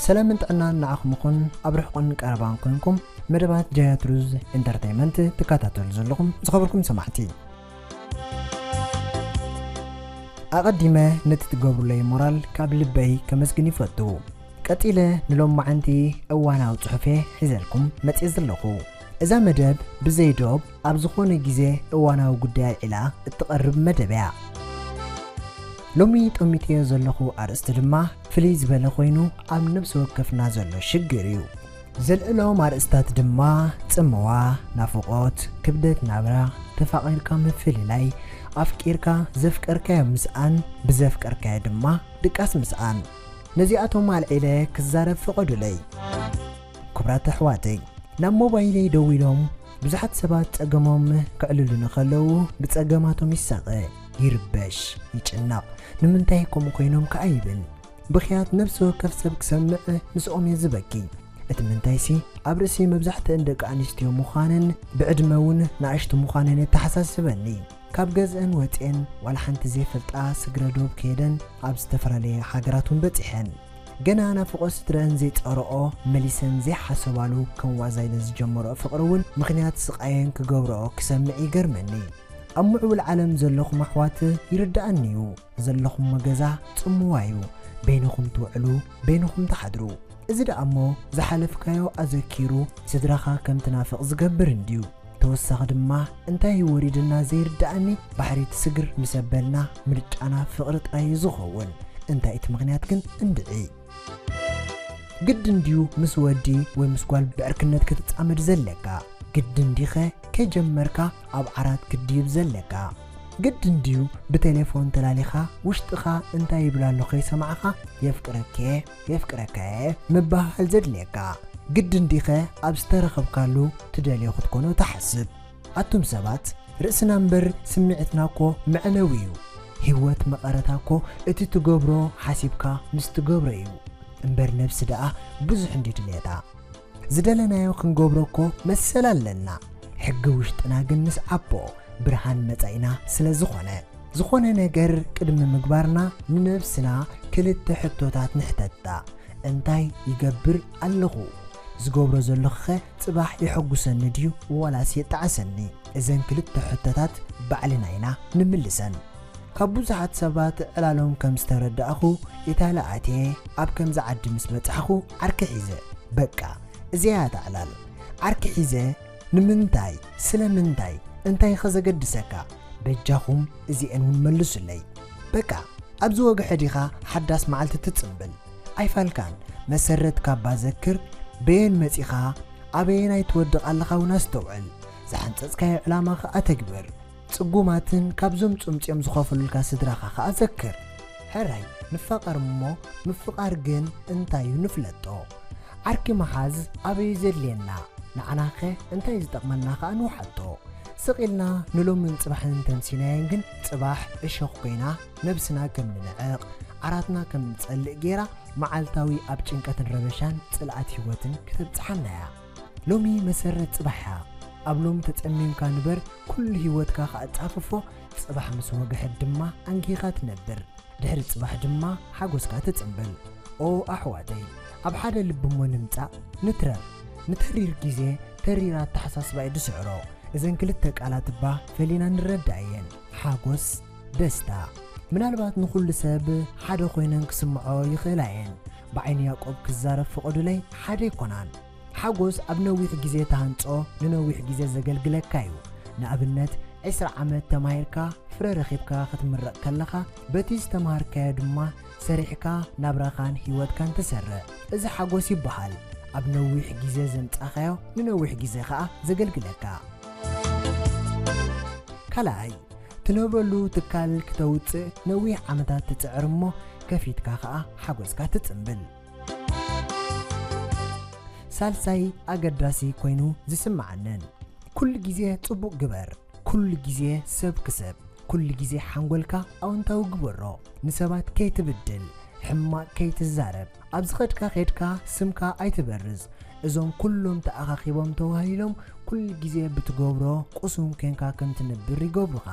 ሰላምን ጥዕናን ንዓኹም ይኹን። ኣብ ርሑቕን ቀረባን ኮንኩም መደባት ጃያት ሩዝ ኢንተርተይመንት ትከታተሉ ዘለኹም ዝኸበርኩም ሰማዕቲ፣ ኣቐዲመ ነቲ ትገብሩለይ ሞራል ካብ ልበይ ከመስግን ይፈቱ። ቀጺለ ንሎማዓንቲ እዋናዊ ጽሑፌ ሒዘልኩም መጽየ ዘለኹ። እዛ መደብ ብዘይ ዶብ ኣብ ዝኾነ ግዜ እዋናዊ ጉዳይ ኣልዒላ እትቐርብ መደብ እያ። ሎሚ ጠሚተዮ ዘለኹ ኣርእስቲ ድማ ፍልይ ዝበለ ኮይኑ ኣብ ነብሲ ወከፍና ዘሎ ሽግር እዩ። ዘልዕሎም ኣርእስታት ድማ ጽምዋ፣ ናፍቖት፣ ክብደት ናብራ፣ ተፋቒርካ ምፍልላይ፣ ኣፍቂርካ ዘፍቀርካዮ ምስኣን፣ ብዘፍቀርካዮ ድማ ድቃስ ምስኣን። ነዚኣቶም ኣልዒለ ክዛረብ ፍቐዱለይ። ክቡራት ኣሕዋተይ፣ ናብ ሞባይለይ ደዊሎም ብዙሓት ሰባት ጸገሞም ከዕልሉ ንኸለዉ ብጸገማቶም ይሳቐ፣ ይርበሽ፣ ይጭነቕ። ንምንታይ ከምኡ ኮይኖም ከኣ ይብል። ብኽያት ነብሲ ወከፍ ሰብ ክሰምዕ ምስኦም እየ ዝበኪ። እቲ ምንታይሲ ኣብ ርእሲ መብዛሕትአን ደቂ ኣንስትዮ ምዃነን ብዕድመ እውን ንኣሽቱ ምዃነን የተሓሳስበኒ። ካብ ገዝአን ወፅኤን ዋላ ሓንቲ ዘይፈልጣ ስግረ ዶብ ከየደን ኣብ ዝተፈላለየ ሃገራት እውን በፂሐን። ገና ናፍቖ ስድረአን ዘይፀረኦ መሊሰን ዘይሓሰባሉ ከም ዋዛ ኢለን ዝጀመረኦ ፍቕሪ እውን ምኽንያት ስቓየን ክገብረኦ ክሰምዕ ይገርመኒ። ኣብ ምዕቡል ዓለም ዘለኹም ኣሕዋት ይርድኣኒ እዩ። ዘለኹሞ ገዛ ጽምዋ እዩ። በይንኹም ትውዕሉ፣ በይንኹም ትሓድሩ። እዚ ደኣ እሞ ዝሓለፍካዮ ኣዘኪሩ ስድራኻ ከም ትናፍቕ ዝገብር እንድዩ። ተወሳኺ ድማ እንታይ እዩ ወሪድና ዘይርድኣኒ፣ ባሕሪ ትስግር ምስ ኣበልና ምርጫና ፍቕሪ ጥራይ እዩ ዝኸውን። እንታይ እቲ ምኽንያት ግን እንድዒ። ግድን ድዩ ምስ ወዲ ወይ ምስ ጓል ብዕርክነት ክትጻመድ ዘለካ? ግድን ዲኸ ከይጀመርካ ኣብ ዓራት ክትድይብ ዘለካ? ግድን ድዩ ብቴሌፎን ተላሊኻ ውሽጥኻ እንታይ ይብል ኣሎ ከይሰማዕኻ የፍቅረኪ እየ፣ የፍቅረካ እየ ምብሃሃል ዘድልየካ? ግድን ዲኸ ኣብ ዝተረኸብካሉ ትደልዮ ክትኮኖ ትሓስብ? ኣቱም ሰባት፣ ርእስና እምበር ስምዒትና እኮ መዕነዊ እዩ። ህይወት መቐረታ እኮ እቲ ትገብሮ ሓሲብካ ምስ ትገብሮ እዩ። እምበር ነብሲ ደኣ ብዙሕ እንድዩ ድሌታ። ዝደለናዮ ክንገብሮ እኮ መሰል ኣለና። ሕጊ ውሽጥና ግን ንስዓቦ፣ ብርሃን መጻኢና ስለ ዝኾነ። ዝኾነ ነገር ቅድሚ ምግባርና ንነብስና ክልተ ሕቶታት ንሕተታ። እንታይ ይገብር ኣለኹ? ዝገብሮ ዘለኹኸ ጽባሕ የሐጉሰኒ ድዩ ዋላስ የጣዕሰኒ? እዘን ክልተ ሕቶታት ባዕልና ኢና ንምልሰን። ካብ ብዙሓት ሰባት ዕላሎም ከም ዝተረዳእኹ፣ ኢታሊ ኣትየ ኣብ ከምዚ ዓዲ ምስ በጻሕኹ ዓርኪ ሒዘ። በቃ፣ እዚኣ እያ እታ ዕላል። ዓርኪ ሒዘ ንምንታይ? ስለምንታይ? እንታይኸ ዘገድሰካ? በጃኹም እዚኤን እውን መልሱለይ። በቃ፣ ኣብዚ ወግሐ ዲኻ ሓዳስ መዓልቲ ትጽምብል? ኣይፋልካን፣ መሰረት ካባ ዘክር፣ በየን መጺኻ፣ ኣበየናይ ትወድቕ ኣለኻ እውን ኣስተውዕል። ዝሓንጸጽካዮ ዕላማ ኸኣ ተግብር። ጽጉማትን ካብዞም ጽምጽዮም ዝኸፈሉልካ ስድራኻ ኸኣ ዘክር። ሕራይ፣ ንፋቐር እሞ ምፍቓር ግን እንታይ እዩ ንፍለጦ። ዓርኪ ምሓዝ ኣበይ እዩ ዘድልየና? ንዓናኸ እንታይ ዝጠቕመና ኸኣ ንውሓጦ። ስቕ ኢልና ንሎምን ጽባሕን እንተንሲናየን ግን ጽባሕ እሾኽ ኮይና ነብስና ከም ንንዕቕ፣ ዓራትና ከም ንጸልእ ጌራ መዓልታዊ ኣብ ጭንቀትን ረበሻን ጽልኣት ህይወትን ከተብጽሓና እያ። ሎሚ መሰረት ጽባሕ እያ። ኣብ ሎሚ ተጸሚምካ ንበር፣ ኩሉ ህይወትካ ከኣ ጻፍፎ፣ ጽባሕ ምስ ወግሐት ድማ ኣንጊኻ ትነብር። ድሕሪ ጽባሕ ድማ ሓጎስካ ትጽምብል። ኦ ኣሕዋተይ፣ ኣብ ሓደ ልቢ እሞ ንምጻእ፣ ንትረር። ንተሪር ግዜ ተሪር ኣተሓሳስባ እዩ ዝስዕሮ። እዘን ክልተ ቃላት እባ ፈሊና ንረዳእ እየን። ሓጎስ፣ ደስታ። ምናልባት ንኹሉ ሰብ ሓደ ኮይነን ክስምዖ ይኽእላ እየን። ብዓይኒ ያዕቆብ ክዛረብ ፍቐዱለይ፣ ሓደ ኣይኮናን። ሓጎስ ኣብ ነዊሕ ግዜ ተሃንጾ፣ ንነዊሕ ግዜ ዘገልግለካ እዩ። ንኣብነት፣ ዕስራ ዓመት ተማሂርካ፣ ፍረ ረኺብካ ክትምረቕ ከለኻ፣ በቲ ዝተማሃርካዮ ድማ ሰሪሕካ ናብራኻን ህይወትካን ትሰርዕ። እዚ ሓጎስ ይበሃል። ኣብ ነዊሕ ግዜ ዘምጻኻዮ፣ ንነዊሕ ግዜ ኸኣ ዘገልግለካ። ካልኣይ፣ ትነብረሉ ትካል ክተውጽእ ነዊሕ ዓመታት ትጽዕር እሞ፣ ከፊትካ ኸኣ ሓጎስካ ትጽምብል። ሳልሳይ ኣገዳሲ ኮይኑ ዝስምዓንን፣ ኩሉ ግዜ ጽቡቕ ግበር፣ ኩሉ ግዜ ሰብ ክሰብ፣ ኩሉ ግዜ ሓንጎልካ ኣወንታዊ ግበሮ። ንሰባት ከይትብድል፣ ሕማቕ ከይትዛረብ፣ ኣብ ዝኸድካ ኸድካ ስምካ ኣይትበርዝ። እዞም ኩሎም ተኣኻኺቦም ተዋሂሎም ኩሉ ግዜ ብትገብሮ ቁሱም ኬንካ ከም ትነብር ይገብሩኻ።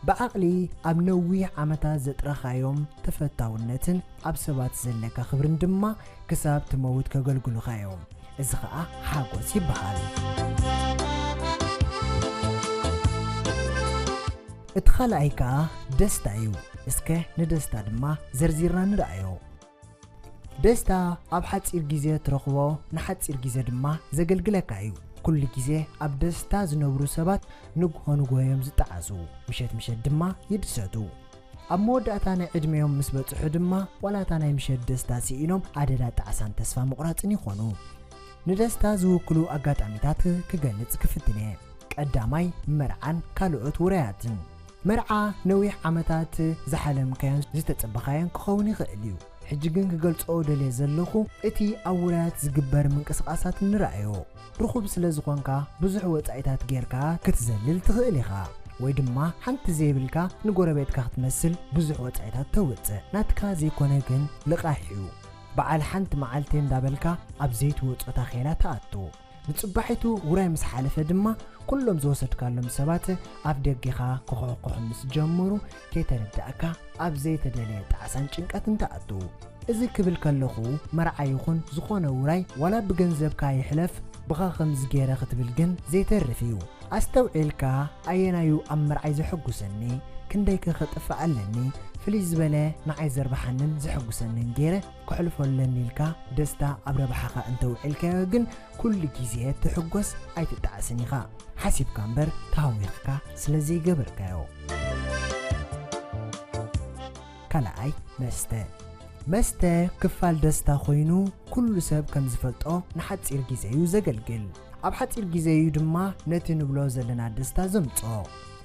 ብዓቕሊ ኣብ ነዊሕ ዓመታት ዘጥረኻዮም ተፈታውነትን ኣብ ሰባት ዘለካ ክብርን ድማ ክሳብ ትመውት ከገልግሉኻ እዮም። እዚ ኸኣ ሓጎስ ይበሃል። እቲ ካልኣይ ከኣ ደስታ እዩ። እስከ ንደስታ ድማ ዘርዚርና ንርኣዮ። ደስታ ኣብ ሓጺር ግዜ ትረኽቦ፣ ንሓጺር ግዜ ድማ ዘገልግለካ እዩ። ኩሉ ግዜ ኣብ ደስታ ዝነብሩ ሰባት ንግሆ ንግሆ እዮም ዝጠዓሱ። ምሸት ምሸት ድማ ይድሰቱ። ኣብ መወዳእታ ናይ ዕድሜኦም ምስ በጽሑ ድማ ዋላ እታ ናይ ምሸት ደስታ ስኢኖም ኣደዳ ጣዕሳን ተስፋ ምቑራጽን ይኾኑ። ንደስታ ዝውክሉ ኣጋጣሚታት ክገልጽ ክፍትን እየ። ቀዳማይ መርዓን ካልኦት ውራያትን። መርዓ ነዊሕ ዓመታት ዝሓለምካዮን ዝተጸበኻዮን ክኸውን ይኽእል እዩ። ሕጂ ግን ክገልጾ ደልየ ዘለኹ እቲ ኣብ ውራያት ዝግበር ምንቅስቓሳት ንረኣዮ። ርኹብ ስለ ዝኾንካ ብዙሕ ወጻኢታት ጌርካ ክትዘልል ትኽእል ኢኻ። ወይ ድማ ሓንቲ ዘይብልካ ንጎረቤትካ ክትመስል ብዙሕ ወጻኢታት ተውጽእ። ናትካ ዘይኮነ ግን ልቓሕ እዩ። በዓል ሓንቲ መዓልቲ እንዳበልካ ኣብ ዘይትወጾ ታኼላ ትኣቱ። ንጽባሒቱ ውራይ ምስ ሓለፈ ድማ ኩሎም ዝወሰድካሎም ሰባት ኣብ ደጌኻ ክኹሕኩሑ ምስ ጀመሩ ከይተረዳእካ ኣብ ዘይተደለየ ጣዕሳን ጭንቀትን ትኣቱ። እዚ ክብል ከለኹ መርዓ ይኹን ዝኾነ ውራይ ዋላ ብገንዘብካ ይሕለፍ ብኻ ከምዚ ገይረ ክትብል ግን ዘይተርፍ እዩ። ኣስተውዒልካ ኣየናዩ ኣብ መርዓይ ዘሐጉሰኒ፣ ክንደይከ ከጥፍእ ኣለኒ፣ ፍልይ ዝበለ ንዓይ ዘርብሓንን ዘሐጉሰንን ገይረ ከሕልፎ ኣለኒ ኢልካ ደስታ ኣብ ረብሓኻ እንተውዒልካዮ ግን ኩሉ ግዜ ትሕጎስ ኣይትጠዓስን ኢኻ። ሓሲብካ እምበር ተሃዊኽካ ስለ ዘይገበርካዮ። ካልኣይ መስተ። መስተ ክፋል ደስታ ኮይኑ ኩሉ ሰብ ከም ዝፈልጦ ንሓጺር ግዜ እዩ ዘገልግል። ኣብ ሓጺር ግዜ እዩ ድማ ነቲ ንብሎ ዘለና ደስታ ዘምጾ።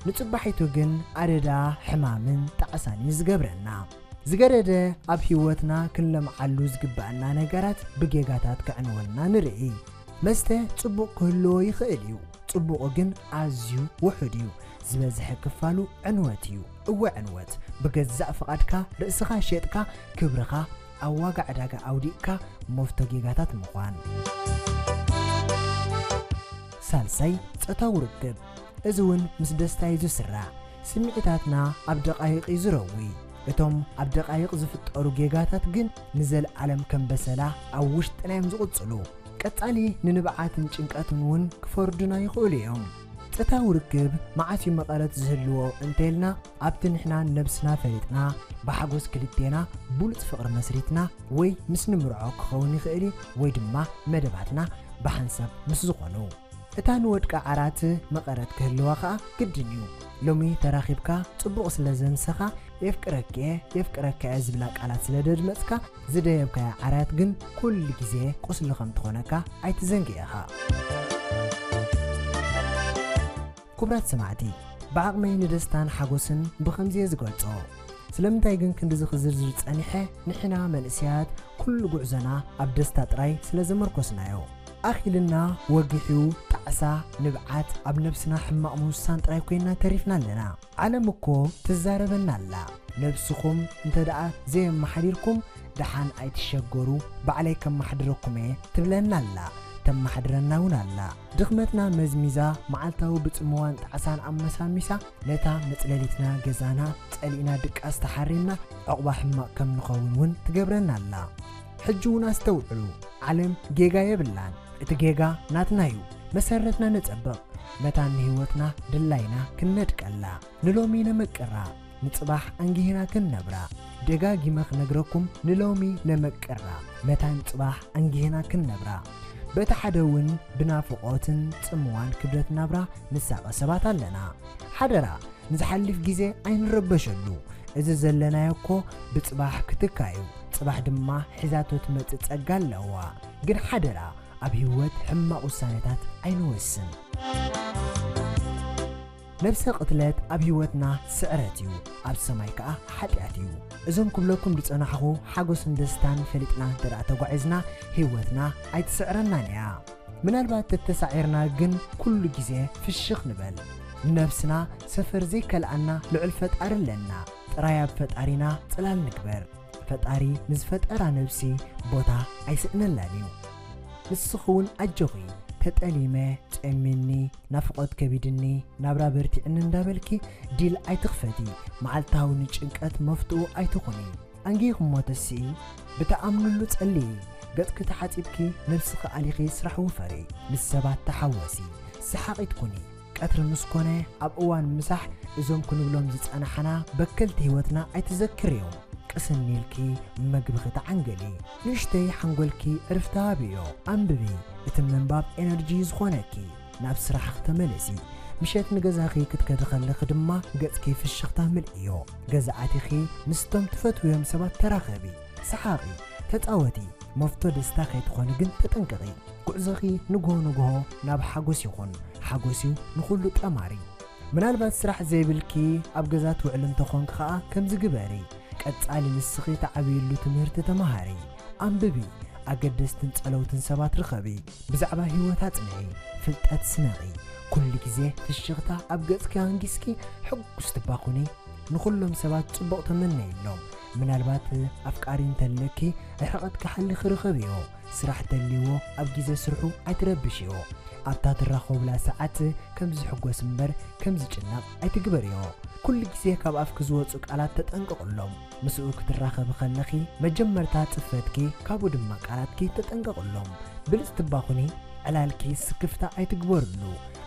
ንጽባሒቱ ግን ኣደዳ ሕማምን ጣዕሳን እዩ ዝገብረና። ዝገደደ ኣብ ህይወትና ክንለምዓሉ ዝግባኣና ነገራት ብጌጋታት ክዕንወልና ንርኢ። መስተ ጽቡቕ ክህልዎ ይኽእል እዩ፣ ጽቡቑ ግን ኣዝዩ ውሑድ እዩ። ዝበዝሐ ክፋሉ ዕንወት እዩ። እወ ዕንወት፣ ብገዛእ ፍቓድካ ርእስኻ ሸጥካ ክብርኻ ኣብ ዋጋ ዕዳጋ ኣውዲቕካ መፍቶ ጌጋታት ምዃን። ሳልሳይ ጾታዊ ርክብ። እዚ እውን ምስ ደስታ እዩ ዝስራዕ። ስምዒታትና ኣብ ደቓይቕ እዩ ዝረዊ። እቶም ኣብ ደቓይቕ ዝፍጠሩ ጌጋታት ግን ንዘለኣለም ከም በሰላ ኣብ ውሽጥና እዮም ዝቕጽሉ። ቀጻሊ ንንብዓትን ጭንቀትን እውን ክፈርዱና ይኽእሉ እዮም። ጾታዊ ርክብ መዓስ እዩ መቐረት ዝህልዎ እንተልና ኣብቲ ንሕናን ነብስና ፈሊጥና ብሓጎስ ክልቴና ብሉጽ ፍቕሪ መስሪትና ወይ ምስ ንምርዖ ክኸውን ይኽእል እዩ ወይ ድማ መደባትና ብሓንሳብ ምስ ዝኾኑ። እታ ንወድቂ ዓራት መቐረት ክህልዋ ኸኣ ግድን እዩ። ሎሚ ተራኺብካ ጽቡቕ ስለ ዘምሰኻ የፍቅረኪ እየ፣ የፍቅረካ እየ ዝብላ ቃላት ስለ ደድመጽካ ዝደየብካያ ዓራት ግን ኩሉ ግዜ ቁስሊ ከም ትኾነካ ኣይትዘንግዕ ኢኻ። ክቡራት ሰማዕቲ፣ ብዓቕመይ ንደስታን ሓጎስን ብኸምዚ እየ ዝገልጾ። ስለምንታይ ግን ክንድዚ ክዝርዝር ጸኒሐ? ንሕና መንእሰያት ኩሉ ጉዕዞና ኣብ ደስታ ጥራይ ስለ ዘመርኮስናዮ። ኣኺልና ወጊሑ ጣዕሳ፣ ንብዓት፣ ኣብ ነብስና ሕማቕ ምውሳን ጥራይ ኮይንና ተሪፍና ኣለና። ዓለም እኮ ትዛረበና ኣላ። ነብስኹም እንተ ደኣ ዘየመሓዲርኩም ደሓን ኣይትሸገሩ፣ ባዕለይ ከመሓድረኩም እየ ትብለና ኣላ። ተመሓድረና እውን ኣላ። ድኽመትና መዝሚዛ፣ መዓልታዊ ብጽምዋን ጣዕሳን ኣመሳሚሳ፣ ነታ መጽለሊትና ገዛና ጸሊእና ድቃስ ተሓሪምና ዕቑባ ሕማቕ ከም ንኸውን እውን ትገብረና ኣላ። ሕጂ እውን ኣስተውዕሉ፣ ዓለም ጌጋ የብላን። እቲ ጌጋ ናትና እዩ። መሰረትና ነጸብቕ፣ መታን ንህይወትና ድላይና ክንነድቀላ። ንሎሚ ነመቅራ፣ ንጽባሕ ኣንጊህና ክንነብራ። ደጋጊመ ክነግረኩም፣ ንሎሚ ነመቅራ፣ መታን ጽባሕ ኣንጊህና ክንነብራ። በቲ ሓደ እውን ብናፍቖትን ጽምዋን ክብደት ናብራ ንሳቐ ሰባት ኣለና። ሓደራ፣ ንዝሓልፍ ግዜ ኣይንረበሸሉ። እዚ ዘለናዮ እኮ ብጽባሕ ክትካ እዩ። ጽባሕ ድማ ሒዛቶ ትመጽእ ጸጋ ኣለዋ። ግን ሓደራ፣ ኣብ ህይወት ሕማቕ ውሳኔታት ኣይንወስን። ነብሰ ቅትለት ኣብ ህይወትና ስዕረት እዩ፣ ኣብ ሰማይ ከኣ ሓጢኣት እዩ። እዞም ክብለኩም ዝጸናሕኹ ሓጎስን ደስታን ፈሊጥና እንተ ደኣ ተጓዒዝና፣ ህይወትና ኣይትስዕረናን እያ። ምናልባት ተተሳዒርና ግን ኩሉ ግዜ ፍሽኽ ንበል። ንነብስና ሰፈር ዘይከልኣና ልዑል ፈጣሪ ኣለና። ጥራይ ኣብ ፈጣሪና ጽላል ንግበር። ፈጣሪ ንዝፈጠራ ነብሲ ቦታ ኣይስእነላን እዩ። ንስኺ እውን ኣጆኺ፣ ተጠሊመ፣ ጸሚኒ፣ ናፍቖት ከቢድኒ፣ ናብራ በርቲዕኒ እንዳበልኪ ዲል ኣይትኽፈቲ። መዓልታዊ ንጭንቀት መፍትኡ ኣይትኹኒ። ኣንጊኽሞ ተስኢ፣ ብትኣምንሉ ጸልዪ፣ ገጽኪ ተሓጺብኪ ነብስኺ ኣሊኺ ስራሕ ውፈሪ፣ ምስ ሰባት ተሓወሲ፣ ሰሓቒት ኩኒ። ቀትሪ ምስ ኮነ ኣብ እዋን ምሳሕ እዞም ክንብሎም ዝጸናሕና በከልቲ ህይወትና ኣይትዘክርዮም። ቅስን ኢልኪ መግብኺ ተዓንገሊ፣ ንእሽተይ ሓንጎልኪ ዕርፍቲ ሃብዮ፣ ኣንብቢ። እቲ ምንባብ ኤነርጂ ዝኾነኪ፣ ናብ ስራሕኺ ተመለሲ። ምሸት ንገዛኺ ክትከዲ ከለኺ ድማ ገጽኪ ፍሽኽታ ምልእዮ። ገዛ ኣቲኺ ምስቶም ትፈትውዮም ሰባት ተራኸቢ፣ ሰሓቒ፣ ተጻወቲ። መፍቶ ደስታ ከይትኾኒ ግን ተጠንቀቒ። ጉዕዞኺ ንግሆ ንግሆ ናብ ሓጎስ ይኹን። ሓጎስ እዩ ንኹሉ ጠማሪ። ምናልባት ስራሕ ዘይብልኪ ኣብ ገዛ ትውዕሊ እንተኾንኪ ኸኣ ከምዚ ግበሪ። ቀጻሊ ንስኺ ተዓብይሉ ትምህርቲ ተመሃሪ፣ ኣንብቢ፣ ኣገደስትን ጸለውትን ሰባት ርኸቢ፣ ብዛዕባ ህይወት ኣጽንዒ፣ ፍልጠት ስነቒ። ኩሉ ግዜ ፍሽኽታ ኣብ ገጽኪ ኣንጊስኪ ሕጉስ ትባ ኩኒ። ንኹሎም ሰባት ጽቡቕ ተመነይሎም። ምናልባት ኣፍቃሪ እንተለኪ ርሕቐትኪ ሓሊኺ ርኸብዮ። ስራሕ ተልይዎ ኣብ ግዜ ስርሑ ኣይትረብሽዮ። ኣብታ ትራኸቡላ ሰዓት ከም ዝሕጎስ እምበር ከም ዝጭነቕ ኣይትግበርዮ። ኩሉ ግዜ ካብ ኣፍኪ ዝወጹ ቃላት ተጠንቀቕሎም። ምስኡ ክትራኸቢ ከለኺ መጀመርታ ጽፈትኪ ካብኡ ድማ ቃላትኪ ተጠንቀቕሎም። ብልጽቲ እባ ኩኒ፣ ዕላልኪ ስክፍታ ኣይትግበርሉ።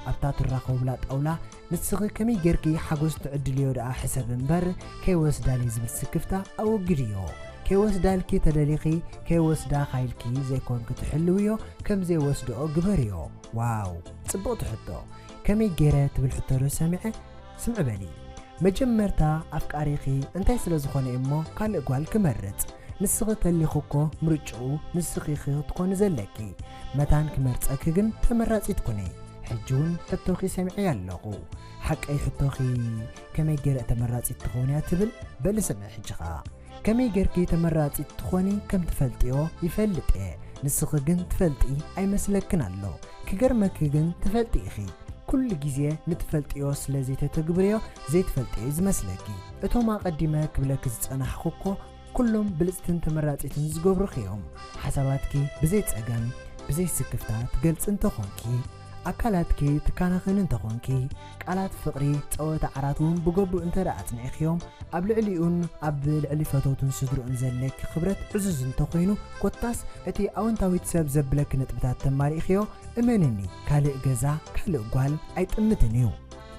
ኣብታ ትራኸቡላ ጣውላ ንስኺ ከመይ ጌርኪ ሓጎስ ትዕድልዮ ደኣ ሕሰብ እምበር ከይወስዳለይ ዝብል ስክፍታ ኣወግድዮ። ከይወስዳልኪ ተደሊኺ ከይወስዳ ካይልኪ ዘይኮንኪ ትሕልውዮ ከም ዘይወስድኦ ግበርዮ። ዋው ጽብቕቲ ሕቶ። ከመይ ገይረ ትብል ሕቶ ዶ ሰሚዐ? ስምዒ በሊ። መጀመርታ ኣፍቃሪኺ እንታይ ስለ ዝኾነ እሞ ካልእ ጓል ክመርጽ? ንስኺ ተሊኺ እኮ ምርጭኡ ንስኺ ኢኺ ክትኮኒ ዘለኪ። መታን ክመርጸኪ ግን ተመራጺት ኩኒ። ሕጂ እውን ሕቶኺ ሰሚዐያ ኣለኹ። ሓቀይ ሕቶኺ ከመይ ገይረ ተመራጺት ትኾንያ ትብል? በሊ ስምዒ ሕጂ ኸኣ። ከመይ ጌርኪ ተመራጺት ትኾኒ ከም ትፈልጥዮ ይፈልጥ እየ። ንስኺ ግን ትፈልጢ ኣይመስለክን ኣሎ። ክገርመኪ ግን ትፈልጢ ኢኺ። ኩሉ ግዜ ንትፈልጥዮ ስለ ዘይተተግብርዮ ዘይትፈልጥዮ እዩ ዝመስለኪ። እቶም ኣቐዲመ ክብለኪ ዝጸናሕኹ እኮ ኩሎም ብልጽትን ተመራጺትን ዝገብሩኺ እዮም። ሓሳባትኪ ብዘይ ጸገም፣ ብዘይ ስክፍታ ትገልጺ እንተኾንኪ፣ ኣካላትኪ ትከናኸኒ እንተኾንኪ፣ ቃላት ፍቕሪ፣ ጸወታ ዓራት እውን ብገቡእ እንተ ደኣ ኣጽኒዕክዮም፣ ኣብ ልዕሊኡን ኣብ ልዕሊ ፈተውቱን ስድርኡን ዘለኪ ክብረት ዕዙዝ እንተኾይኑ፣ ኮታስ እቲ ኣወንታዊት ሰብ ዘብለኪ ነጥብታት ተማሊእክዮ፣ እመንኒ፣ ካልእ ገዛ፣ ካልእ ጓል ኣይጥምትን እዩ።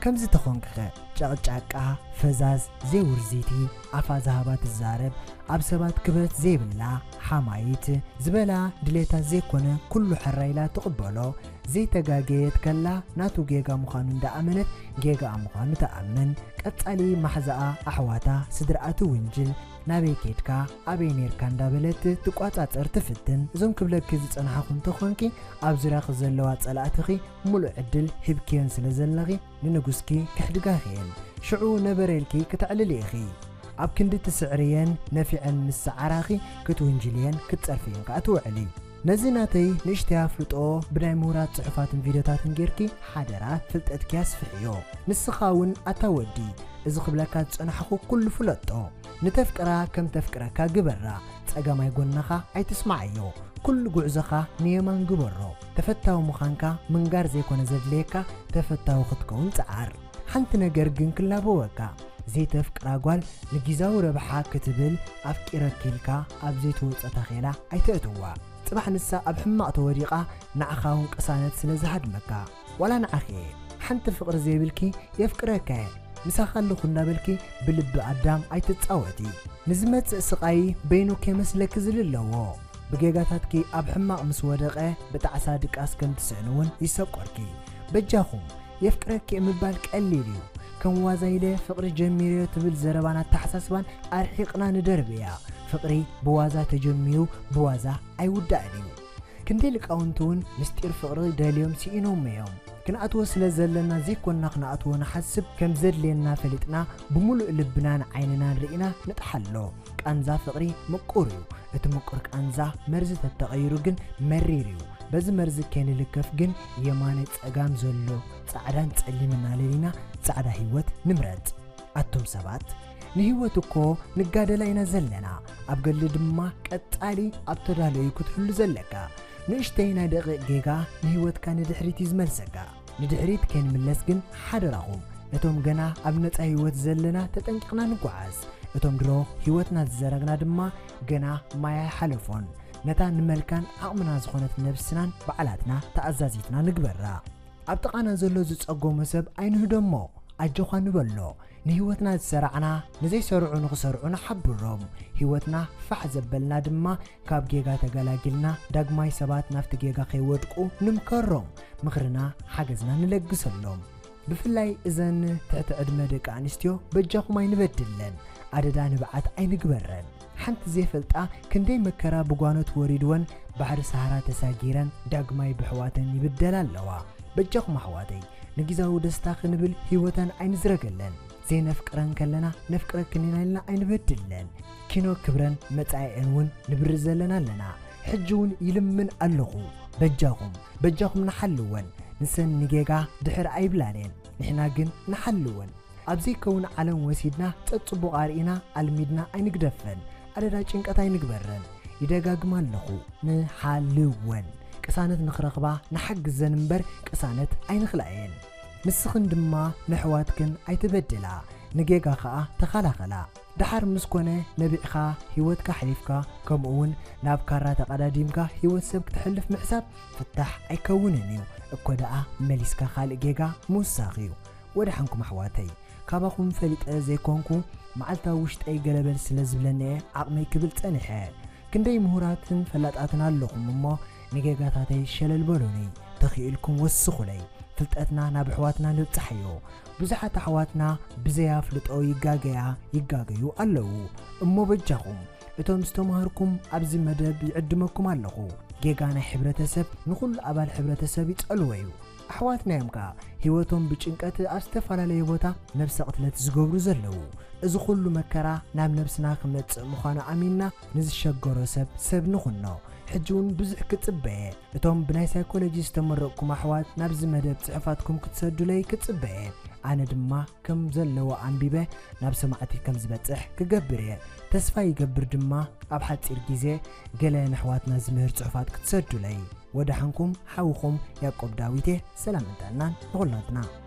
ከምዚ ተኾንክኸ፣ ጨቕጫቃ፣ ፈዛዝ፣ ዘይውርዚቲ፣ ኣፋ ዝሃባ ትዛረብ፣ ኣብ ሰባት ክብረት ዘይብላ፣ ሓማይት፣ ዝበላ ድሌታ ዘይኮነ ኩሉ ሕራይ ኢላ ትቕበሎ፣ ዘይተጋገየት ከላ ናቱ ጌጋ ምዃኑ እንዳኣመነት ጌጋኣ ምዃኑ ትኣምን፣ ቀጻሊ ማሕዛኣ፣ ኣሕዋታ፣ ስድራኣ ትውንጅል፣ ናበይ ኬድካ፣ ኣበይ ኔርካ እንዳበለት ትቋጻጸር ትፍትን። እዞም ክብለኪ ዝጸናሕኹ እንተኾንኪ፣ ኣብ ዙርያኺ ዘለዋ ጸላእትኺ ምሉእ ዕድል ሂብክየን ስለ ዘለኺ፣ ንንጉስኪ ከሕድጋኺ እየን። ሽዑ ነበረ ኢልኪ ክተዕልሊ ኢኺ። ኣብ ክንዲ ትስዕርየን፣ ነፊዐን ምስ ሰዓራኺ ክትውንጅልየን ክትጸርፍየን ከኣ ትውዕሊ። ነዚ ናተይ ንእሽተይ ኣፍልጦ ብናይ ምሁራት ጽሑፋትን ቪድዮታትን ጌርኪ ሓደራ ፍልጠትኪ ኣስፍሕዮ። ንስኻ እውን ኣታ ወዲ፣ እዚ ክብለካ ዝጸናሕኹ ኩሉ ፍለጦ። ንተፍቅራ ከም ተፍቅረካ ግበራ። ጸጋማይ ጎንኻ ኣይትስማዓዮ። ኩሉ ጉዕዞኻ ንየማን ግበሮ። ተፈታዊ ምዃንካ ምንጋር ዘይኮነ ዘድልየካ፣ ተፈታዊ ክትከውን ጸዓር። ሓንቲ ነገር ግን ክላበወካ፣ ዘይተፍቅራ ጓል ንጊዛዊ ረብሓ ክትብል ኣፍቂረኪ ኢልካ ኣብ ዘይትወጾ ታኼላ ኣይተእትዋ። ጽባሕ ንሳ ኣብ ሕማቕ ተወዲቓ ንዓኻ እውን ቅሳነት ስለ ዝሃድመካ። ዋላ ንዓኺ እየ። ሓንቲ ፍቕሪ ዘይብልኪ የፍቅረካ እየ፣ ምሳኻ ኣለኹ እንዳበልኪ ብልቢ ኣዳም ኣይትጻወቲ። ንዝመጽእ ስቓይ በይኑ ከይመስለኪ ዝልለዎ። ብጌጋታትኪ ኣብ ሕማቕ ምስ ወደቐ ብጣዕሳ ድቃስ ከም ትስእኒ እውን ይሰቆርኪ። በጃኹም፣ የፍቅረኪ እየ ምባል ቀሊል እዩ። ከም ዋዛ ኢለ ፍቕሪ ጀሚረዮ ትብል ዘረባን ኣተሓሳስባን ኣርሒቕና ንደርብያ። ፍቕሪ ብዋዛ ተጀሚሩ ብዋዛ ኣይውዳእን እዩ። ክንደይ ሊቃውንቲ እውን ምስጢር ፍቕሪ ደልዮም ስኢኖሞ እዮም። ክንኣትዎ ስለ ዘለና ዘይኮንና ክንኣትዎ ንሓስብ፣ ከም ዘድልየና ፈሊጥና ብምሉእ ልብናን ዓይንናን ርኢና ንጥሓሎ። ቃንዛ ፍቕሪ ምቁር እዩ። እቲ ምቁር ቃንዛ መርዚ ተተቐይሩ ግን መሪር እዩ። በዚ መርዚ ከይንልከፍ ግን የማነ ጸጋም ዘሎ ጻዕዳን ጸሊምን ኣለሊና ጻዕዳ ህይወት ንምረጽ። ኣቱም ሰባት፣ ንህይወት እኮ ንጋደላ ኢና ዘለና። ኣብ ገድሊ ድማ ቀጻሊ ኣብ ተዳሎ እዩ ክትህሉ ዘለካ። ንእሽተይ ናይ ደቂቕ ጌጋ ንህይወትካ ንድሕሪት እዩ ዝመልሰካ። ንድሕሪት ከይንምለስ ግን ሓደራኹም፣ ነቶም ገና ኣብ ነጻ ህይወት ዘለና ተጠንቂቕና ንጓዓዝ። እቶም ድሮ ህይወትና ዝዘረግና ድማ ገና ማይ ኣይሓለፎን። ነታ ንመልካን ዓቕምና ዝኾነት ነብስናን ባዕላትና ተኣዛዚትና ንግበራ። ኣብ ጥቓና ዘሎ ዝጸገሞ ሰብ ኣይንህደሞ፣ ኣጆኻ ንበሎ። ንህይወትና ዝሰራዕና ንዘይሰርዑ ንኽሰርዑ ንሓብሮም። ህይወትና ፋሕ ዘበልና ድማ ካብ ጌጋ ተገላጊልና ዳግማይ ሰባት ናብቲ ጌጋ ከይወድቁ ንምከሮም። ምኽርና ሓገዝና ንለግሰሎም። ብፍላይ እዘን ትሕቲ ዕድመ ደቂ ኣንስትዮ በጃኹም ኣይንበድለን። ኣደዳ ንብዓት ኣይንግበረን። ሓንቲ ዘይፈልጣ ክንደይ መከራ ብጓኖት ወሪድወን ባሕሪ ሰሃራ ተሳጊረን ዳግማይ ብሕዋተን ይብደላ ኣለዋ። በጃኹም ኣሕዋተይ ንጊዛዊ ደስታ ክንብል ህይወተን ኣይንዝረገለን። ዘይነፍቅረን ከለና ነፍቅረክን ኢና ኢልና ኣይንበድለን። ኪኖ ክብረን መጻኢአን እውን ንብሪ ዘለና ኣለና። ሕጂ እውን ይልምን ኣለኹ። በጃኹም በጃኹም ንሓልወን። ንሰን ንጌጋ ድሕር ኣይብላን እየን፣ ንሕና ግን ንሓልወን። ኣብ ዘይከውን ዓለም ወሲድና ጸጽቡቕ ኣርኢና ኣልሚድና ኣይንግደፈን። ኣደዳ ጭንቀት ኣይንግበረን። ይደጋግማ ኣለኹ፣ ንሓልወን። ቅሳነት ንኽረኽባ ንሓግዘን እምበር ቅሳነት ኣይንኽልኣየን። ንስኽን ድማ ነሕዋትክን ኣይትበድላ፣ ንጌጋ ኸኣ ተኸላኸላ። ደሓር ምስ ኮነ ነቢዕኻ ህይወትካ ኣሕሊፍካ፣ ከምኡውን ናብ ካራ ተቐዳዲምካ ህይወት ሰብ ክትሕልፍ ምሕሳብ ፍታሕ ኣይከውንን እዩ። እኮ ደኣ መሊስካ ካልእ ጌጋ ምውሳኽ እዩ። ወደሓንኩም ኣሕዋተይ፣ ካባኹም ፈሊጠ ዘይኮንኩ መዓልታዊ ውሽጠይ ገለበል ስለ ዝብለኒ እየ ዓቕመይ ክብል ጸኒሐ። ክንደይ ምሁራትን ፈላጣትን ኣለኹም እሞ ንጌጋታተይ ሸለል በሉኒ፣ ተኽኢልኩም ወስኹለይ። ፍልጠትና ናብ ኣሕዋትና ነብጽሓዮ። ብዙሓት ኣሕዋትና ብዘይ ኣፍልጦ ይጋገያ ይጋገዩ ኣለዉ። እሞ በጃኹም እቶም ዝተማሃርኩም ኣብዚ መደብ ይዕድመኩም ኣለኹ። ጌጋ ናይ ሕብረተሰብ ንኹሉ ኣባል ሕብረተሰብ ይጸልዎ እዩ። ኣሕዋትና እዮም ከኣ ህይወቶም ብጭንቀት ኣብ ዝተፈላለየ ቦታ ነብሰ ቅትለት ዝገብሩ ዘለዉ። እዚ ኩሉ መከራ ናብ ነብስና ክመጽእ ምዃኑ ኣሚንና ንዝሸገሮ ሰብ ሰብ ንኹኖ። ሕጂ እውን ብዙሕ ክጽበየ። እቶም ብናይ ሳይኮሎጂ ዝተመረቕኩም ኣሕዋት ናብዚ መደብ ጽሑፋትኩም ክትሰዱለይ ክጽበየ። ኣነ ድማ ከም ዘለዎ ኣንቢበ ናብ ሰማዕቲ ከም ዝበጽሕ ክገብር እየ። ተስፋ ይገብር ድማ ኣብ ሓጺር ግዜ ገለ ንኣሕዋትና ዝምህር ጽሑፋት ክትሰዱለይ። ወደሓንኩም ሓውኹም ያዕቆብ ዳዊት እየ። ሰላም እንተናን ንኹላትና።